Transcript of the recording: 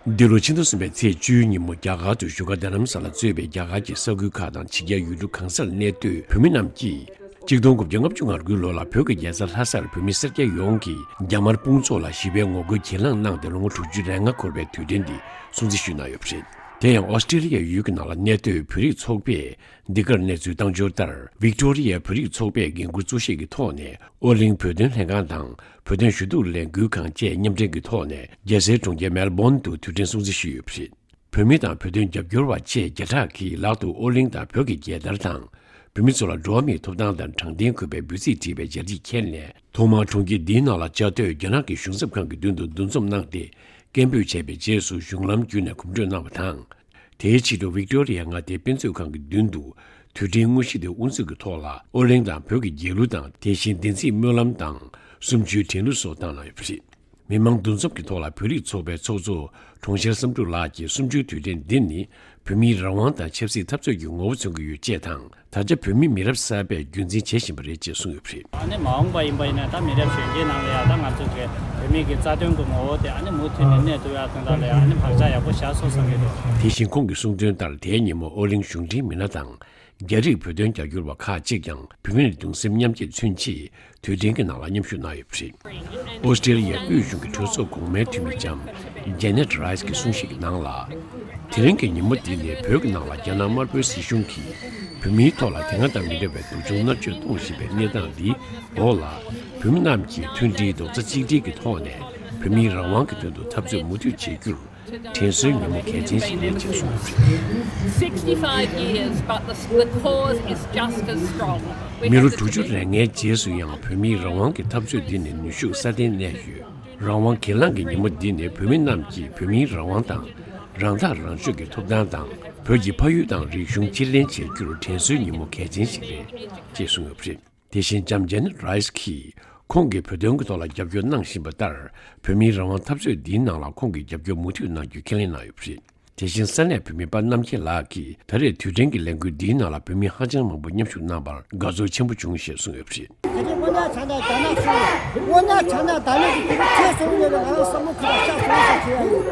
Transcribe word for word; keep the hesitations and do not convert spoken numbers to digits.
འདི་ལོ་ཕྱི་ཟླ་གསུམ་པའི་ཚེས་བཅུའི་ཉིན་མོ་རྒྱ་གར་དུ་བཞུགས་སྒར་རྡ་རམ་ས་ལ་གཙོས་པའི་རྒྱ་གར་གྱི་ས་ཁུལ་ཁག་དང་ཕྱི་རྒྱལ་ཡུལ་གྲུ་གང་སར་གནས་སྡོད་བོད་མི་རྣམས་ཀྱིས། གཅིག་སྟོང་དགུ་བརྒྱ་ལྔ་བཅུ་ང་དགུའི་ལོ་ལ་བོད་ཀྱི་རྒྱལ་ས་ལྷ་སར་བོད་མི་སེར་སྐྱ་ཡོངས་ཀྱིས་རྒྱ་དམར་དཔུང་ཚོགས་ལ་ཞི་བའི་ངོ་རྒོལ་གྱེན་ལངས་གནང་སྟེ་ལོ་ངོ་དྲུག་ཅུ་རེ་ལྔ་འཁོར་བའི་དུས་དྲན་འདི་སྲུང་བརྩི་ཞུས་གནང་ཡོད་པ་རེད། དེ་ཡང་ཨོ་སི་ཀྲི་ལི་ཡའི་ཡུལ་གྱི་ནང་ལ་གནས་སྡོད་བོད་རིགས་ཚོགས་པས་འདི་གར་གནས་ཚུལ་བཏང་འབྱོར་ལྟར། ཝིག་ཏོ་རི་ཡའི་བོད་རིགས་ཚོགས་པས་འགན་འཁུར་གཙོ་བཞེས་ཀྱི་ཐོག་ནས་ཨོ་གླིང་བོད་དོན་ལྷན་ཁང་དང་བོད་དོན་ཞུ་གཏུག་ལས་འགུལ་ཁང་བཅས་མཉམ་འབྲེལ་གྱི་ཐོག་ནས་རྒྱལ་སའི་གྲོང་ཁྱེར་མེལ་བོན་དུ་དུས་དྲན་སྲུང་བརྩི་ཞུས་ཡོད་པ་རེད། བོད་མི་དང་བོད་དོན་རྒྱབ་སྐྱོར་བ་བཅས་བརྒྱ་ཕྲག་གིས་ལག་ཏུ་ཨོ་གླིང་དང་བོད་ཀྱི་རྒྱལ་དར་དང་། བོད་མི་ཚོ་ལ་འགྲོ་བ་མིའི་ཐོབ་ཐང་དང་དྲང་བདེན་གུས་པའི་འབོད་ཚིག་བྲིས་པའི་སྦྱར་ཏིག་ཁྱེར་ནས། ཐོག་མར་གྲོང་ཁྱེར་འདིའི་ནང་ལ་བཅའ་སྡོད་རྒྱ་ནག་གི་གཞུང་ཚབ་ཁང་གི་མདུན་དུ་འདུ་འཛོམས་གནང་སྟེ། སྐད་འབོད་བྱས་པའི་རྗེས་སུ་གཞུང་ལམ་བརྒྱུད་ནས་གོམ་བགྲོད་གནང་བ་དང་། དེའི་ཕྱི་དྲོ་ཝིག་ཏོ་རི་ཡ་མངའ་སྡེའི་དཔེ་མཛོད་ཁང་གི་མདུན་དུ་དུས་དྲན་དངོས་གཞི་དེ་དབུ་འཛུགས་ཀྱི་ཐོག་ལ་ཨོ་གླིང་དང་བོད་ཀྱི་རྒྱལ་གླུ་དང་། དེ་བཞིན་བདེན་ཚིག་སྨོན་ལམ་དང་གསུམ་བཅུའི་དྲན་གླུ་སོགས་བཏང་གནང་ཡོད་པ་རེད། མི་མང་འདུ་འཛོམས་ཀྱི་ཐོག་ལ་བོད་རིགས་ཚོགས་པའི་ཚོགས་གཙོ་གྲོང་ཤར་བསམ་འགྲུབ་ལགས་ཀྱིས་གསུམ་བཅུའི་དུས་དྲན་འདི་ནི་བོད་མིའི་རང་དབང་དང་ཆབ་སྲིད་འཐབ་རྩོད་ཀྱི་ངོ་བོ་མཚོན་གྱི་ཡོད་ཅེས་དང་། ད་ཆ་བོད་མི་མི་རབས་གསར་པས་རྒྱུན་འཛིན་བྱེད་བཞིན་པ་རེད་ཅེས་གསུངས་ཡོད་པ་རེད། ཨ་ནི་མ་འོངས་པ་ཡིན་པ་ཡིན་ན་ད་མི་རབས་གཞོན་སྐྱེས་ནང་ལ་ཡང་ད་ང་ཚོ་གི་བོད་མི་གི་རྩ་དོན་གྱི་ངོ་བོ་དེ་ཨ་ནི་མུ་མཐུད་ནས་གནས་ཐུབ་ཡག་དོན་དག་ལ་ཡང་ཨ་ནི་བག་ཆགས་ཡག་པོ་བཞག་སོང་བསམ་གྱི་འདུག་དེ་བཞིན་ཁོང་གིས་གསུངས་དོན་ལྟར། དེའི་ཉིན་མོ་ཨོ་གླིང་གཞུང་འབྲེལ་མི་སྣ་དང་། རྒྱ་རིགས་བོད་དོན་རྒྱབ་སྐྱོར་བ་ཁག་ཅིག་ཀྱང་བོད་མིར་གདུང་སེམས་མཉམ་སྐྱེད་མཚོན་ཆེད་དུས་དྲན་གྱི་ནང་ལ་མཉམ་ཞུགས་གནང་ཡོད་པ་རེད། ཨོ་སི་ཀྲི་ལི་ཡའི་དབུས་གཞུང་གི་གྲོས་ཚོགས་གོང་མའི་འཐུས་མི་ལྕམ་ཇེ་ནེ་ཊི་རའི་སི་གིས་གསུངས་གཞིགས་ཀྱི་ནང་ལ། དེ་རིང་གི་ཉིན་མོ་འདི་ནི་བོད་ཀྱི་ནང་ལ་རྒྱ་ནག་དམར་པོའི་སྲིད་གཞུང་གིས་བོད་མིའི་ཐོག་ལ་དེ་སྔ་དང་མི་འདྲ་བའི་སྡུག་སྦྱོང་མནར་གཅོད་གཏོང་བཞིན་པའི་གནས་སྟངས་འདིའི་འོག་ལ། བོད་མི་རྣམས་ཀྱིས་མཐུན་སྒྲིལ་རྡོག་རྩ་གཅིག་སྒྲིལ་གྱི་ཐོག་ནས་བོད་མིའི་རང་དབང་གི་དོན་དུ་འཐབ་རྩོད་མུ་མཐུད་བྱེད་རྒྱུར། དྲན་གསོའི་ཉིན་མོ་གལ་ཆེན་ཞིག་རེད་ཅེས་གསུངས་ཡོད་པ་རེད། Sixty-five years, but the, the cause is just as strong. We have to མི་ལོ་དྲུག་ཅུ་རེ་ལྔའི་རྗེས་སུ་ཡང་བོད་མིའི་རང་དབང་གི་འཐབ་རྩོད་འདི་ནི་ནུས་ཤུགས་སྲ་བརྟན་གནས་ཡོད། རང་དབང་གྱེན་ལངས་ཀྱི་ཉིན་མོ་འདི་ནི་བོད་མི་རྣམས་ཀྱིས་བོད་མིའི་རང་དབང་དང་། རང་ཐག་རང་གཅོད་ཀྱི་ཐོབ་ཐང་དང་། བོད་ཀྱི་ཕ་ཡུལ་དང་རིག་གཞུང་ཕྱིར་ལེན་བྱེད་རྒྱུར་དྲན་གསོའི་ཉིན་མོ་གལ་ཆེན་ཞིག་རེད་ཅེས་གསུངས་ཡོད་པ་རེད། དེ་བཞིན་ལྕམ་ཇེ་ནེ་ཊི་རའི་སི་གིས་ཁོང་གིས་བོད་དོན་གྱི་ཐོག་ལ་རྒྱབ་སྐྱོར་གནང་བཞིན་པ་ལྟར། བོད་མིའི་རང་དབང་འཐབ་རྩོད་འདིའི་ནང་ལ་ཁོང་གིས་རྒྱབ་སྐྱོར་མུ་མཐུད་གནང་རྒྱུ་ཁས་ལེན་གནང་ཡོད་པ་རེད། དེ་བཞིན་ས་གནས་བོད་མི་པ་རྣམ་རྒྱལ་ལགས་ཀྱིས་ད་རེས་དུས་དྲན་གྱི་ལས་འགུལ་འདིའི་ནང་ལ་བོད་མི་ཧ་ཅང་མང་པོ་མཉམ་ཞུགས་གནང་བར་དགའ་ཚོར་ཆེན་པོ་བྱུང་ཞེས་གསུངས་ཡོད་པ་རེད། དེ་རིང་དངོས་གནས་བྱས་ན་རྒྱ་ནག་གཞུང་དངོས་གནས་བྱས་ན་ད་ནི་དེ་རིང་ཁྱེད་གསུང་ནས་ང་རང་བསམ་བློ་ཁ་ལ་ཤ་ཚ་ཚ་བྱེད་ཡ་ཡིན།